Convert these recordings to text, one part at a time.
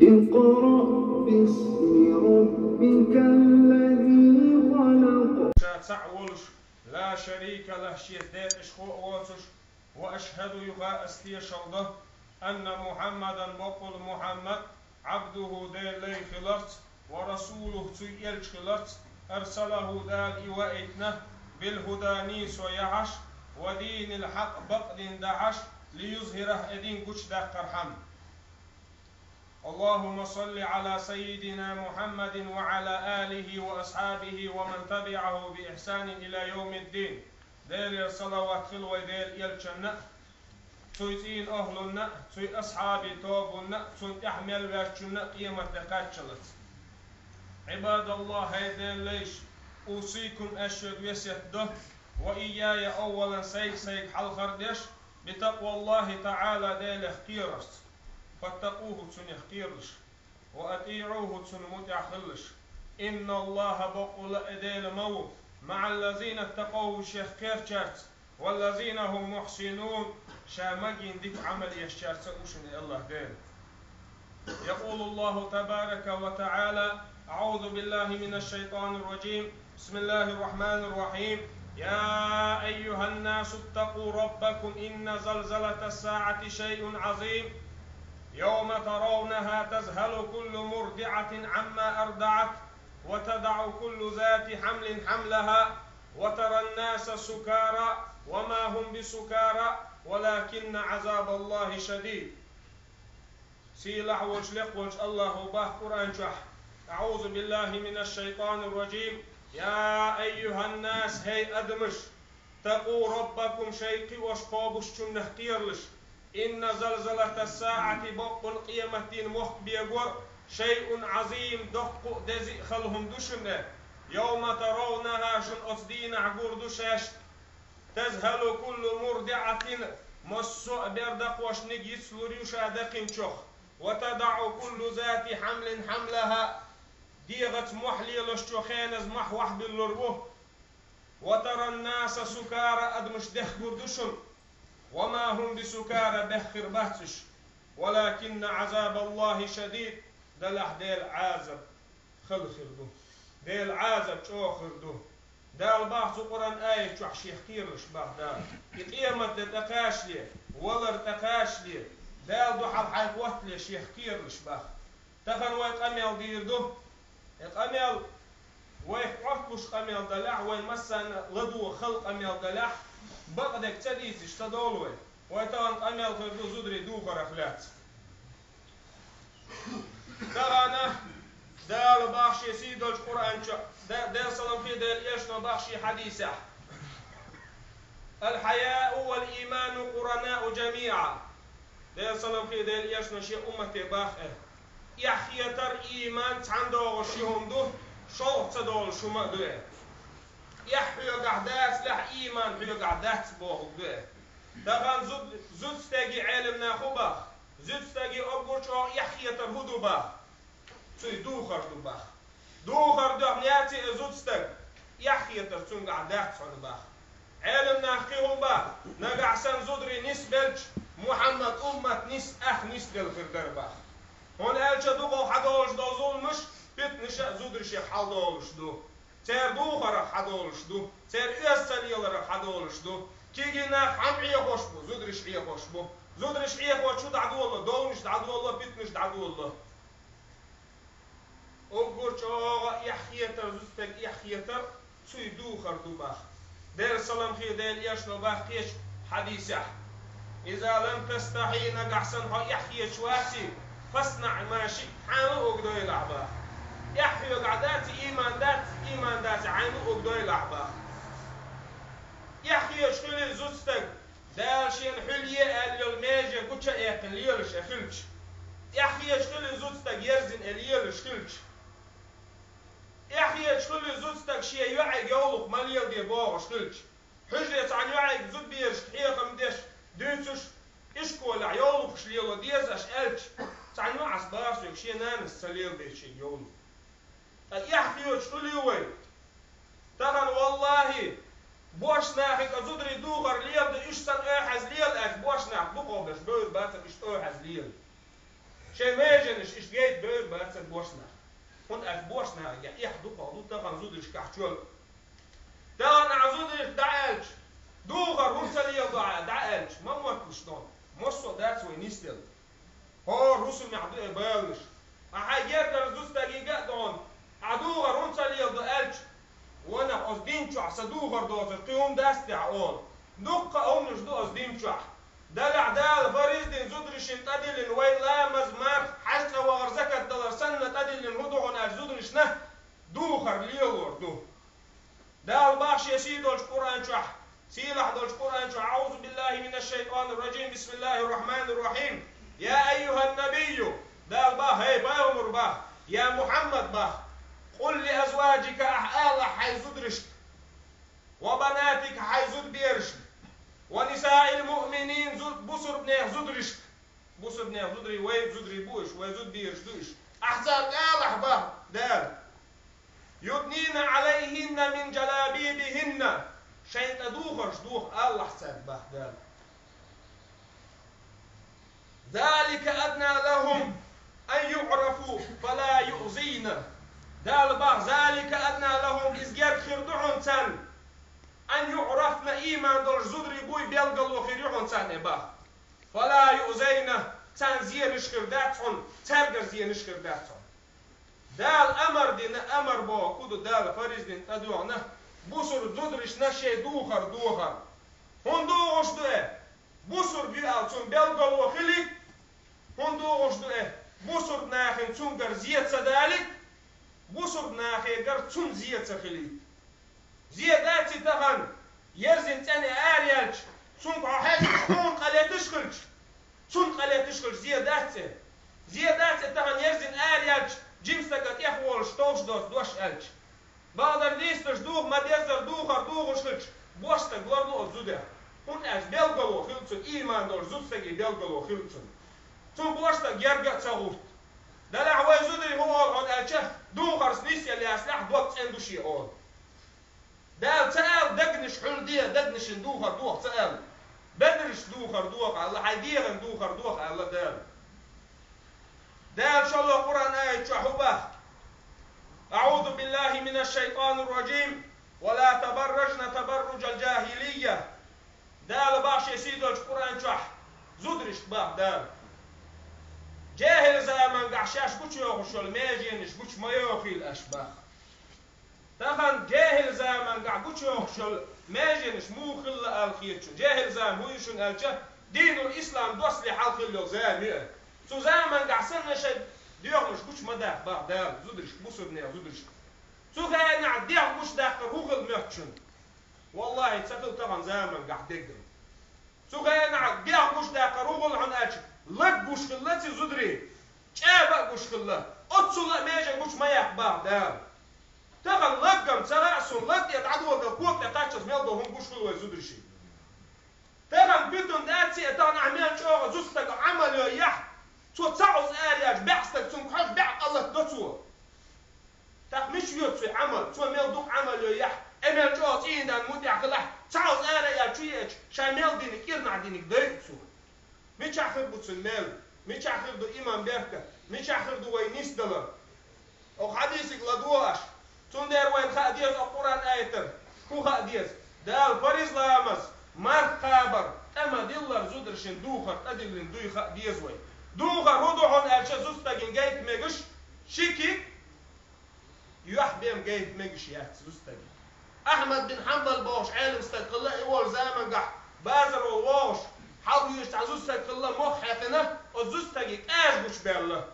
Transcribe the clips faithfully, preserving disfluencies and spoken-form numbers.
اقرأ باسم ربك الذي خلق. Ша цаӀ волуш, ла шарика лахӀ, шеца декъашхо а воцуш, ва ашхӀаду, юха ас тешал до, анна Мухьаммадан, бакъволу Мухьаммад, Ӏабдуху, Делан лай хиларца, ва расулуху, цуьнан элча хиларца, арсалаху, Дала и ваийтина, билхӀуда, нийсо яхьаш, ва динил хьакъ, бакъдин дахьаш, лиюзхӀираху, и дин гучудаккхархьама. Аллахумма салли Ӏала саййидина Мухьаммадин ва Ӏала алихи ва асхьабихи ва ман табиӀаху би ихьсанин ила йовмиддин. Делера салават хила вай Делан элчанна а, цуьнан цӀийнан охӀлунна а, цуьнан асхьабийн тобанна а, цунна тӀаьхьа мел ваьшначунна а къематде кхаччалц. Ӏибадаллахь, хӀей Делан лайш, усийкум, ас шуьга весет до, ва ийяя, аввалан, сайга-сайга хьалхара деш, битакъваллахьи таӀала, Делах кхерарца. Фаттакъуху, цунах кхералаш, ва атӀиӀуху, цунна мутӀахь хилалаш. Инналлахьа, бакъволу а Дела ма ву, маӀаллазина ттакъав, шех кхерчаьрца, валлазина хӀум мухьсинун, ша магийна дика Ӏамал ешчаьрца а ву шуна Аллахь Дела. Якъулуллахьу табарака ва таӀала, АӀузу биллахьи минаш шайтӀанир ражим, бисмиллахьир рахьманир рахьим, я айюхьаннасу ттакъу раббакум, инна залзалатас саӀати шайъун Ӏазим. يوم ترونها تذهل كل مرضعة عما أرضعت وتضع كل ذات حمل حملها وترى الناس سكارى وما هم بسكارى ولكن عذاب الله شديد. Сийлахь волчу, лекха волчу Аллахьо боху Къуръан чохь: أعوذ بالله من الشيطان الرجيم. يا أيها الناس, хӀей адамаш! اتقوا ربكم, шайн кхиош кхобучунах кхералаш. إن زلزلة الساعة, бакъволу къематдийнан мохк бегор, شيء عظيم, доккха а, деза а хала хӀума ду шуна. يوم ترونها, шуна оцу дийнахь гур ду шаьш. تذهل كل مرضعة, массо а бер дакхошниг йицлур ю ша дакхинчух. وتضع كل ذات حمل حملها, дегӀаца мохь лелочо хеназа мохь вахьбиллур ву. وترى الناس سكارى, адамаш дехкар ду шуна. وما هم بسكارى, бехк хир бац уьш. ولكن عذاب الله شديد, делахь Делан Ӏазап хала хир ду. Делан Ӏазап чӀогӀа хир ду. Дала боху цу Къуръан аят чохь шех кхералаш боху Дала. И къематде тӀекхачале, валар тӀекхачале, Дала дуьхьал хьайн хӀоттале шех кхералаш боху. Тахана вай къамел дийр ду. И къамел, вайх Ӏоттуш къамел далахь, вайн массарна ладогӀа хала къамел далахь, бакъдерг ца дийцича ца долу вай. Вай тахана къамел хир ду зударий духарх лаьцна. Тахана Дала боху шен сийдолчу Къуръан чу, Де-, Делан салам хи Делан элчано боху шен хьадисехь: الحياء والإيمان قرناء جميعا. Делан салам хи Делан элчано шен уммате боху аьлла: эхь хетар, ийман цхьаьна догӀуш ши хӀума ду, шолгӀа ца долуш хӀума а ду аьлла. Эхь хьоьгахь дацалехь, ийман хьоьгахь дац бохург ду аьлла. Тахана зуд-, зуда стеган Ӏеламнаха хӀун боху? Зуда стеган уггар чӀогӀа эхь хетар хӀун ду боху? Цуьнан духар ду боху. Духар дуьхьал яций и зуда стаг, эхь хетар цуьнгахь дац хьуна боху. Ӏеламнаха кхин хӀун боху? Нагахь санна зударий нисбелча, Мухьаммадан уммат нис, ах нисделла хир дара боху. ХӀунда аьлча дукхах хьадолуш долу зуламаш, питанаш а зударшех хьалдолуш ду. Церан духарах хьадолуш ду, церан оьзда ца леларах хьадолуш ду. Кегий нах хьан Ӏехош бу, зударша Ӏехош бу. Зударша Ӏехочу дӀадолало, довнаш дӀадолало, питанаш дӀадолало. Уггар чӀогӀа эхь хетар, зуда стаг эхь хетар, цуьнан духар ду боху. Делан салам хи Делан элчано боху кхечу хьадисехь: إذا لم تستحي, нагахь санна хьо эхь хеташ ваций, فاصنع ما شئت, хьайна луург дойлахь боху. Эхь хьоьгахь даций, ийман дац, ийман даций, хьайна луург дойлахь боху. Эхь хеташ хуьлий зуда стаг, Дала шена хуьлий аьлла йолу меже гуча а эккхина лелаш а хилча. Эхь хеташ хуьлий зуда стаг ерзина а лелаш хилча. Эхь хеташ хуьлий зуда стаг шен йоӀе йовлакх ма леладе бохуш хилча. Хьуьжаре цхьана йоӀе зудберашка хьехам деш дуьйцуш, ишколехь йовлакхаш лело деза аша аьлча, цхьана йоӀас боху соьга, шен нанас ца леладайта шега йовлакх. Ткъа эхь хеташ хуьлий вай? Тахана, валлахӀи, боьрша нахе а зударий духар леладо, уьш санна ойхьаз лела аьлча, боьрша нах дукхах берш бевр бацара уьш ойхьаз лела. Шайн меженаш иштта гайта бевр бацара бошнах. ХӀунда аьлча бошнахагахь эхь дукхагӀа ду тахана зударшкахь чул. Тахана ахь зударшка дӀааьлча, духар хӀунда ца леладу ахь дӀааьлча, ма мотталаш дохна. Массо а дац вай нисделла. ХӀора хӀусамехь ду э баланаш. Ахьа гергара зуда стаге а дохна, ахь духар хӀунда ца леладу аьлча, ванах оцу дин чохь сан духар доцург кхин хӀума дац техьа олу. Дуккха а хӀуманаш ду оцу дин чохь. Делахь Дала фарз дина зударшна тӀедиллина вай ламаз, марха, хьаьж цӀа вахар, закат далар санна тӀедиллина хӀун ду хьуна аьлча зударшна духар лелор ду. Дала боху шен сий долчу Къуръан чохь, сийлахь долчу Къуръан чохь: «Аузу биллахи минаш шайтанир раджим, бисмиллахир рахманир рахим. Я айюхан набийю», Дала боху, хӀей пайхамар боху, я Мухьаммад боху, «къул ли азваджика», ахь алахь хьайн зударшка, «ва банатика», хьайн зудберашна, «ва нисаил муъминин», зу-, бусурбанех зударшка. Бусурбанех зударий вай зударий бу уьш, вай зудбераш ду уьш. Ахь царга алахь боху Дала: «юднина алайхинна мин джалабибихинна», шайн тӀе духарш доха алахь царга боху Дала. «Залика адна лахум ан юърафу фала юъзийна». Дала боху: «Залика адна лахум», иза герга хир ду хьуна царна, «ан юърафна», ийман долуш зударий буй белгало хир ю хьуна царна боху. «Фала юъзайна», царна зенаш хир дац хьуна, цаьргара зенаш хир дац хьуна. Дала амар дина, амар боху хӀун ду, Дала фарз дина тӀедоьгӀна бусурба зударшна шайн духар дохар. ХӀунда дохуш ду э? Бусурба ю аьлла цунна белгало хилийта. ХӀунда дохуш ду э? Бусурба нахана цуьнгара зе ца далийта. Бусурба нахегара цунна зе ца хилийта. Зе дац и тахана, ерзина цӀена ара яьлча, цунга хьо хьаьжча, хьуна къа леташ хилча, цунна къа леташ хилча, зе дац и. Зе дац и тахана, ерзина ара яьлча, жима стага тӀехволуш товш доцу дош аьлча. Бакъдар нийсалаш духа, ма-деззара духар духуш хилча, бош стаг ларло оцу зудех. ХӀунда аьлча белгало хилла цунна, ийман долуш зуда стаге белгало хилла цунна. Цунна бош стаг герга а ца гӀурт. Делахь вай зударий хӀун олу хьуна аьлча, духарца нисъелла яцалахь, дог цӀена ду шен олу. Дала ца аьлла, дегнаш хьуьлде, дегнашна духар доха ца аьлла. Бедарш духар доха аьлла, хьайн дегӀан духар доха аьлла Дала. Дала шолгӀа Къуръан аят чохь хӀун боху: «Аъузу биллахи минаш шайтанир раджим. Ва ла табарражна табарруджал джахилийя». Дала боху шен сий долчу Къуръан чохь зударшка боху Дала: «ДжаьхӀил замангахь шаьш гучуйохуш йолу меженаш гучу ма йохийла аша», боху. Тахана джаьхӀил замангахь гучуйохуш йолу меженаш муха хилла аьлла хета шуна? ДжаьхӀил зама хӀун ю шуна аьлча, динул ислам доссале хьалха хилла йолу зама ю. Цу замангахь санна шайн дегӀ гуш ма даккха боху Дала зударшка, бусурбанех зударшка. Цу хенахь дегӀ гуш даккхар хӀун хилла моьтту шуна? Валлахи, ца хилла тахана замангахь деггара. Цу хенахь дегӀ гуш даккхар хӀун хилла хьуна аьлча, лаг гуш хилла цу зударий, чӀаба а гуш хилла, оццул а меже гуш ма яккха боху Дала. Тахана лаг-м ца хаьа суна, лаг тӀе дӀадоладелла кога тӀе кхаччалц мел долу хӀума гуш хуьлу вай зударшийн. Тахана буьтун дац и, тахана ахь мел чӀогӀа зуда стага Ӏамал йойахь, цо ца Ӏуза ара яьлча, бӀе стаг цунга хьожа, бӀе къа латадо цо. ТӀаккха мича йоьду цуьнан Ӏамал? Цо мел дукха Ӏамал йойахь, э, мел чӀогӀа цӀийнан мутӀахь хилахь, ца Ӏуза ара а яьлча, чу еача, ша мел диниг, кӀирнахь диниг дойу цо. Мичахь хир бу цуьнан мел? Мичахь хир ду иман, беркат? Мичахь хир ду вай нисдалар? Оха хьадисиг ладогӀа аша. Цундела вайна хаа деза оха Къуръан аятара. ХӀун хаа деза? Дала фарз ламаз, марха кхабар, тӀе ма-диллара зударшна духар тӀедиллина дуй хаа деза вай. Духар хӀун ду хьуна аьлча, зуда стагана гайта мегаш, ши куьг, юьхь бен гайта мегаш яц зуда стагана. Ахьмад бин Хьанбал бохуш Ӏелам стаг хилла и волу замангахь, базар вогӀуш, хьалха вуьйш цхьа зуда стаг хилла, мох хьаькхина, оцу зуда стаге кӀажа гучубаьлла.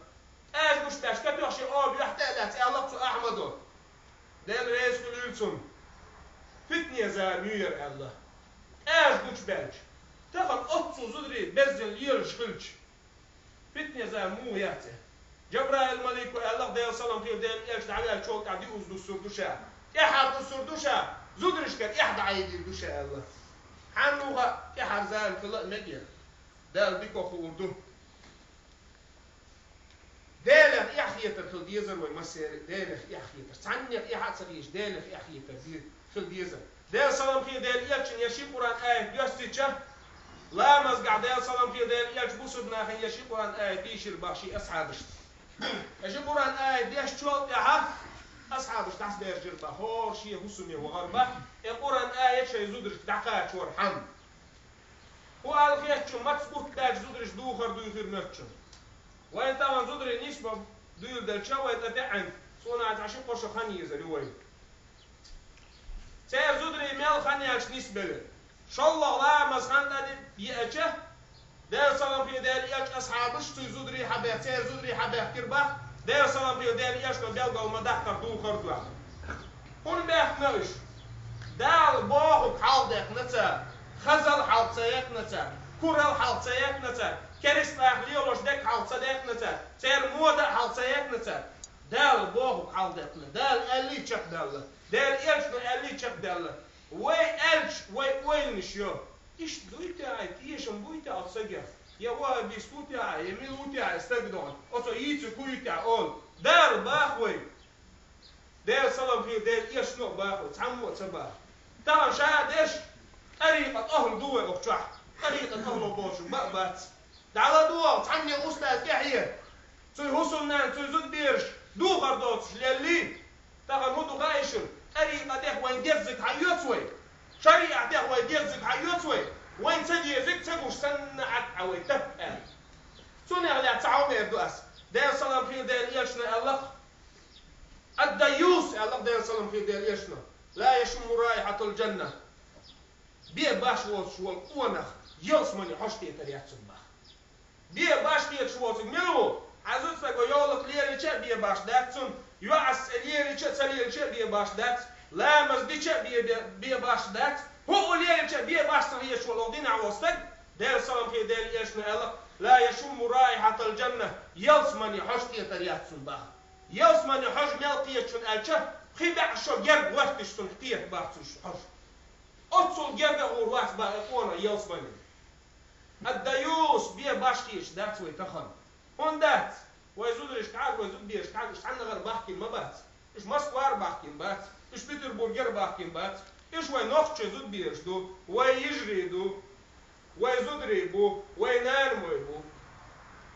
КӀажа гучубаьлча, катоьхна шен оба юьхь тӀе а лаьцна, аьлла-кх цу Ахьмадо: «Дела реза хуьлийла цунна. Питане зама юьйра», аьлла. КӀажа гучубаьлча, тахана оццул зударий берзина лелаш хилча, питане зама муха яц и? Джабраил-малико аьлла-кх, Делан салам хилла Делан элча дӀаваьллачул тӀаьхьа диъазза дуссур ду ша, тӀаьхьа дуссур ду ша, зударшкара эхь дӀаайдийр ду ша аьлла. Хьанна ву хаьа, тӀаьхьара зама хила а мега. Дала дика хуур ду. Делах эхь хетар хила дезара вай массеран а, Делах эхь хетар. Цхьаннех эхь а ца хеташ, Делах эхь хетар де-, хила дезара. Делан салам хилла Делан элчано я ши Къуръан аят доьссича, Ламазгахь Делан салам хилда Делан элчано бусалба нахана ши Къуръан аят дийшира бах шен асхьабашта. Ши Къуръан аят дешначул тӀаьхьа асхьабаш дӀасаберзабир бах, хӀора шен хӀусаме вахар бах, Къуръан аят шайн зударашка дӀакхачорхьама. ХӀун аьлла хетачунна, маца бутт баьлча зудараш духар дуй хир моьттачунна. Вайн тахана зударий нисбан дуйла делча, вай тӀатеӀанта, цунах цхьа ши-кхо шо хан езар ю вай. Церан зударий мел хан яьлча нисбелира. ШоллагӀа ламаза хан тӀадеъача, Делан салам хилда Делан элча асхьабаш цуьнан зударий хьабаьхкира, церан зударий хьабаьхкира бах, Делан салам хилда Делан элчано белгал ма даккхара духар дуй. ХӀунда баьхкина уьш? Дала бохург хьалха даьккхина цара, хазал хьалха ца яьккхина цара, курал хьалха ца яьккхина цара, керста нах лелош дерг хьалха ца даьккхина цара, церан мода а хьалха ца яьккхина цара. Дала бохург хьалха даьккхина, Дала аьллий чекхдаьлла, Делан элчано аьллий чекхдаьлла. Вай аьлча, вай ойланаш йо. Иштта дуй те хьай, тешам буй те оцу сагех? Я ваххабист ву те хьай, я мила ву те хьай стаг догӀу? Оцо йийцар хӀун ю те хьай олу? Дала баха вай. Делан салам хилда Делан элчано а баха вай, цхьаммо а ца баха. Тахана ша а дерш, тӀарикъат ахӀлу ду вай оцу чохь. ТӀарикъат ахӀлу бохуш бан а бац. ДӀаладогӀа, цхьанне устаз тӀаьхье. Цуьнан хӀусамнана, цуьнан зудабераш духар доцуш леллий? Тахана хӀун ду хаьий шуна? ТӀарикъатех вайн деззиг хьайоьцу вай? ШариӀатех вай деззиг хьайоьцу вай? Вайн ца дезиг ца гуш санна Ӏад Ӏа вай тап аьлла. Цунах лаьцна цхьа хӀума эр ду ас. Делан салам хилда Делан элчано аьлла-кх: «Ад-дайюс», аьлла-кх Делан салам хилда Делан элчано: «Ла яшумму раихьатал джанна». Бен баш воцуш волу къонах ялсамане хьожа хетар яц цунна бах. Бен баш хеташ воцург мила ву? Хьан зуда стага йовлакх лелийча а бен баш дац цунна, йоӀас цӀе лелийча а, ца лелийча а бен баш дац, ламаз дича а бен, бен, бен баш дац. ХӀуъу лелийча а бен баш ца хеташ волу динехь волу стаг, Делан салам хилда Делан элчано аьлла: «Ла яшумму раихьатал джанна», ялсамане хьожа хетар яц цунна бах. Ялсамане хьожа мел кхеташ ву аьлча, пхи бӀе шо герга гӀоьрташ цунна кхета бах цуьнан хьожа. Оццул герга а гӀур вац бах и къонах ялсамане. Ад-дайюс, бен баш хеташ дац вай тахана. ХӀунда дац? Вай зударшка хьажа, вай зудаберашка хьажа, уьш цхьаннахьара бахкийна ма бац. Уьш Москвара бахкийна бац. Уьш Петербургера бахкийна бац. Уьш вай нохчийн зудабераш ду, вай йижарий ду, вай зударий бу, вай нанамой бу.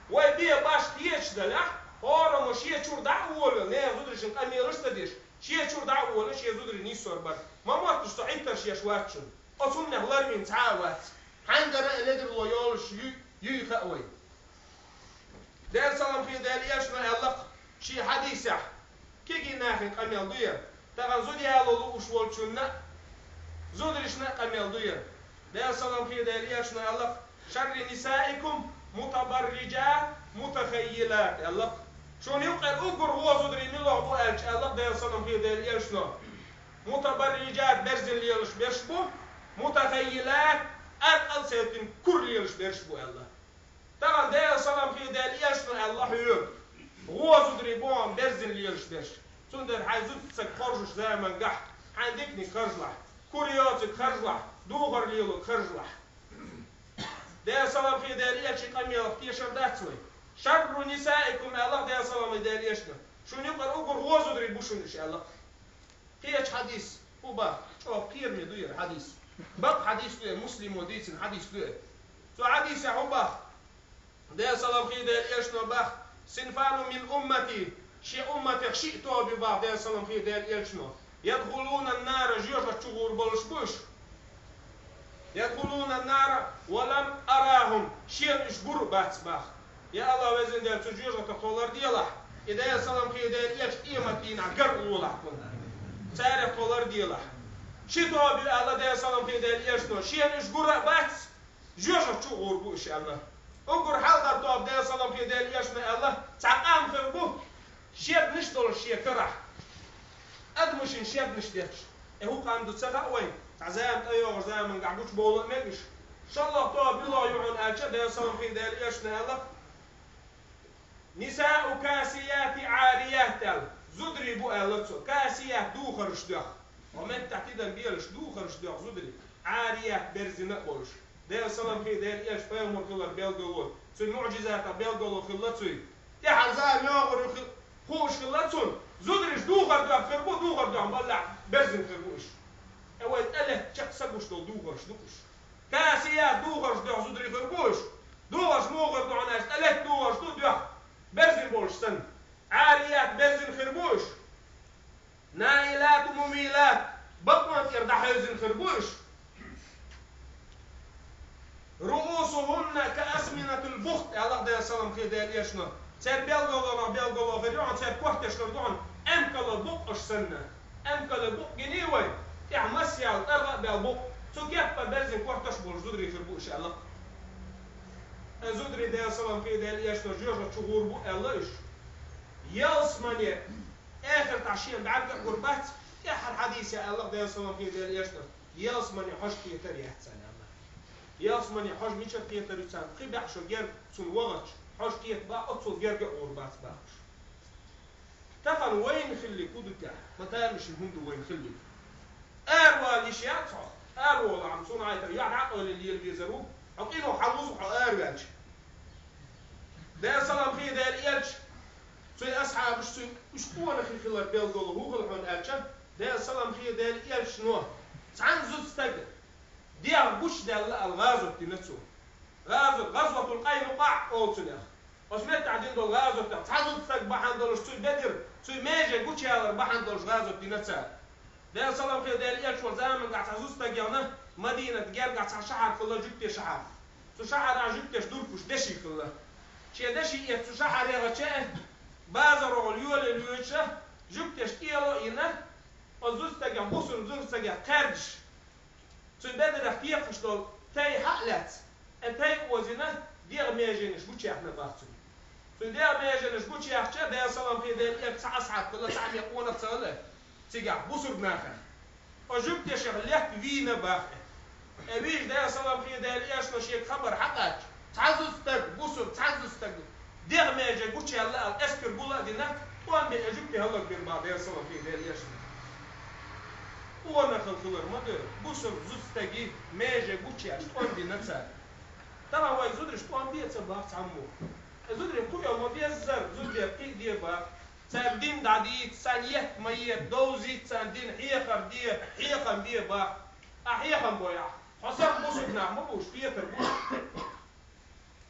Вай бен баш хеташ делахь, хӀораммо шен чуьра дӀа а волавелла, нехан зударшна къамелаш а ца деш, шен чуьра дӀа а волавелла, шен зударий нисвар бара. Ма мотташ со Ӏиттарш еш вац шуна. Оцу хӀуманех ларвина цхьа а вац. Хьаьнгара а ледарло йолуш юй, юй хаьа вай. Делан салам хилда Делан элчано аьлла-кх шен хьадисехь: кегий нахана къамел ду яра, тахана зуда яло лууш волчунна а, зударшна а къамел ду яра. Делан салам хилда Делан элчано аьлла-кх: «Шарру нисаикум мутабарриджат мутахаййилат», аьлла-кх. Шуна юкъара уггар вон зударий муьлха бу аьлча, аьлла-кх Делан салам хилда Делан элчано: «Мутабарриджат, берзина лелаш берш бу, мутахаййилат, аркъал севтина кура лелаш берш бу», аьлла. Тахана Делан салам хилда Делан элчано аьлла хьоьга: вон зударий бу хьуна берзина лелаш берш. Цундела хьайн зуда-саг хоржучу заманахь хьайн диканиг харжалахь, кура йоцург харжалахь, духар лелорг харжалахь. Делан салам хилда Делан элчан къамелах тешар дац вай? «Шарру нисаикум», аьлла Делан салам хилда Делан элчано, шуна юкъара уггар вон зударий бу шуна уьш, аьлла. Кхечу хьадис хӀун бах? ЧӀогӀа кхераме ду яра хьадис. Бакъ хьадис ду яра, Муслимо дийцина хьадис ду яра. Цу хьадисехь хӀун бах? Делан салам хилда Делан элчано бах: «Синфану мин уммати», шен умматех шиъ тоба ю бах Делан салам хилда Делан элчано. «Ядхулунан нара», жоьжахати чу гӀур болуш бу уьш. «Ядхулунан нара ва лам арахум», шена уьш гур а бац бах. Я АллахӀ, Везан Дела, цу жоьжахатех тхо ларделахь. И Делан салам хилда Делан элча къематдийнахь гар а лолахь кхунна. Царех тхо ларделахь. Ши тоба ю аьлла Делан салам хилда Делан элчано, шена уьш гур а бац, жоьжахати чу а гӀур бу уьш аьлла. Уггар хьалхара тоба Делан салам хилда Делан элчано аьлла, цхьа къам хир бу, шеднаш долуш шен карахь, адамашна шеднаш детташ. И хӀун къам ду ца хаьа вайна, цхьа зама тӀейогӀучу заманахь гучубовла а мега уьш. ШоллагӀа тоба муьлха ю хьуна аьлча, Делан салам хилда Делан элчано аьлла: «Нисаун касият Ӏарият», аьлла. Зударий бу аьлла цо, касият, духарш доьху. Ва меттахь тидам белаш, духарш доьху зударий, Ӏарият, берзина а болуш. Делан салам хилда Делан элча пайхамар хилар белгало, цуьнан муӀжизатах белгало хилла цуьнан. ТӀаьхьара зама йогӀур ю хи-, хууш хилла цунна. Зударий духар доьхна хир бу, духар доьхна баллехь берзина хир бу уьш. Э, вай тӀелетта чекх са гуш долу духарш ду уьш. Касият духарш духьа зударий хир бу уж. Духарш муха хир ду хьуна аьлча, тӀелетта духарш ду духьа, берзина болуш санна. Ӏарият берзина хир бу уж. Маилат мумилат, бакъонна тӀера дӀахьевзина хир бу уж. Руусухунна ка асниматил бухт, аьлла Делан салам хилда Делан элчано. Церан белгалонех белгало хир ю хьуна, церан коьрташ хир ду хьуна эмкала букъаш санна. Эмкала букъ гиний вай, тӀехь масса яьлла, тӀаргӀа а баьлла букъ. Цу кеппара берзина коьрташ болуш зударий хир бу уж аьлла. Э, зударий, Делан салам хилда Делан элчано, жоьжахати чу гӀур бу аьлла уж. Ялсамане, эхартахь шена бӀаьрга а гӀур бац, тӀаьххьара хьадисехь аьлла Делан салам хилда Делан элчано, ялсамане хьожа кхетар яц царна аьлла. Ялсамане хьожа мичара кхетар ю царна? Пхи бӀе шо герга цунна вахача, хьожа кхета бах, оццул герга а гӀур бац бах уж. Тахана вайна хилларг хӀун ду тӀехь? Ма тамашийна хӀунда вайна хилларг? Аравала йиш яц хьох? Араволахь-м, суна хьайта, юьхь дӀа а къевлина лела везар ву, хьо къино хьалвузу хьо араваьлча. Делан салам хилда Делан элча, цуьнан асхьабаш, цуьнан уьш къонахий хилар белгало хӀун хилла хьуна аьлча, Делан салам хилда Делан элчано, цхьана зуда стага дегӀ гучадаьлла аьлла гӀазот дина цо. ГӀазот, ГӀазватул Къайнукъаъ олу цунах. Оцу меттехь дина долу гӀазотех цхьа зуда стаг бахьана долуш, цуьнан бедар, цуьнан меже гучаялар бахьана долуш гӀазот дина цара. Делан салам хилла Делан элча волу заманахь цхьа зуда стаг яхана, Мадинат гергахь цхьа шахьар хилла, жуьгтийн шахьар. Цу шахьарахь жуьгтеша дуркуш деши хилла. Шен деши эцна цу шахьаре гӀача, базаргӀолла йоле лоьцуша, жуьгтеша кӀело а йина, оцу зуда стагах, бусург зуда стагах кхаьрдаш, цуьнан бедарах текхаш долу тай хьа а лаьцна, и тай озийна, дегӀан меженаш гучаяьхна бах цуьнан. Цуьнан дегӀан меженаш гучаяьхча, Делан салам хилла Делан элча, цхьа асхьаб хилла, цхьа а мел къонах ца хилла цигахь, бусург нахах. Оцу жуьгтешах летта вийна бах и. И вийча, Делан салам хилла Делан элчано шега хабар хьакхаьчча, цхьа зуда стаг, бусург, цхьа зуда стаг дегӀан меже гучаяьлла аьлла, эскар гул а дина, тӀом бина, и жуьгти хӀаллакбина бах Делан салам хилла Делан элчано. Къонахалла хилар ма ду, бусург зуда стеган меже гучаяьлча, тӀом бина цара. Тахана вай зударшна тӀом бе ца бах цхьаммо. И зударий кху а ма беззара, зударий кхиа де бах. Царна дин дӀадийца, царна етт ма етта, довзийта царна дин, хьехар де, хьехам бе бах. Ахь хьехам бойахь, хьо сам бусург нах ма бу уьш, хетар бу.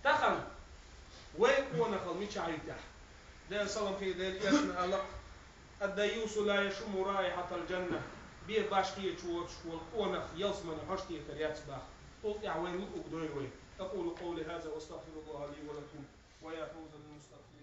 Тахана вай къонахалла мичахь ю тӀехь? Делан салам хилла Делан элчано аьлла: «Ад-дайюсу ла яшумму раихьатал джанна». Бен баш хеташ воцуш волу къонах ялсамане хьожа кхетар яц бах. Цул тӀаьхьа вайна луъург дойла вай. أقول قولي هذا وأستغفر الله لي ولكم ويا فوز المستغفرين.